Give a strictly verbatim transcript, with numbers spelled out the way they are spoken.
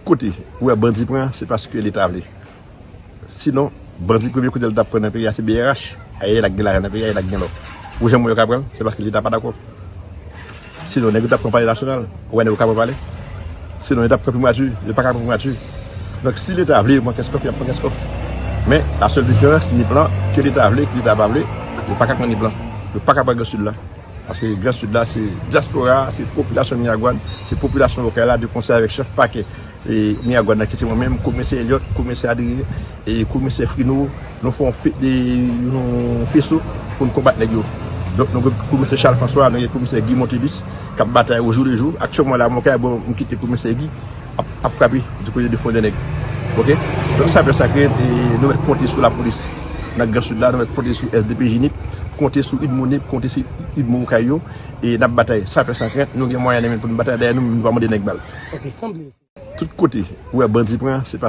Kote ou wè bandi pran, se paske Leta vle. Sinon, bandi premye kote l t ap pran nan peyi a se B R H. Ayè l ak gen lajan nan peyi a, l ak gen lò. Ou janm wè yo ka pran l, se paske Leta pa dakò. Sinon, nèg yo t ap pran Palè Nasyonal, ou wè nèg yo ka pran Palè. Sinon, yo t ap pran Primati, yo pa ka pran Primati. Donk, si Leta vle yo pran Kenskòf, y ap pran Kenskòf. Men, la sèl diferans, ni plan ke Leta vle, ke Leta pa vle, yo pa ka pran ni plan. Yo pa ka pran Gran Sid la. Paske Gran Sid la, se dyaspora, se popilasyon Miragwàn, se popilasyon Okay la, de konsèy avèk chèf pakè e Miragwàn nan ki se mwen menm, komisè Elliot, komisè Adrien, e komisè Frino, nou fè yon fe-, de, yon feso pou n konbat nèg yo. Donk, nou gen komisè Charles François, nou gen komisè Guy Montelus, k ap batay o jou le jou. Aktyèlman la, mwen kay bon, m kite komisè Guy ap, ap frape di kote de Fondènèg. Oke? Donk, sa fè sa ke, e, nou mèt konte sou lapolis nan Gran Sid la, nou mèt konte sou S D P G nip, konte sou UDMO nip, konte sou UDMO Okay yo, e n ap batay. Sa fè sa krent, nou gen mwayen nan men pou n batay, dayè nou menm nou pa mande nèg bal. Ok, sanble. Tout kote ou wè bandi pran, se pa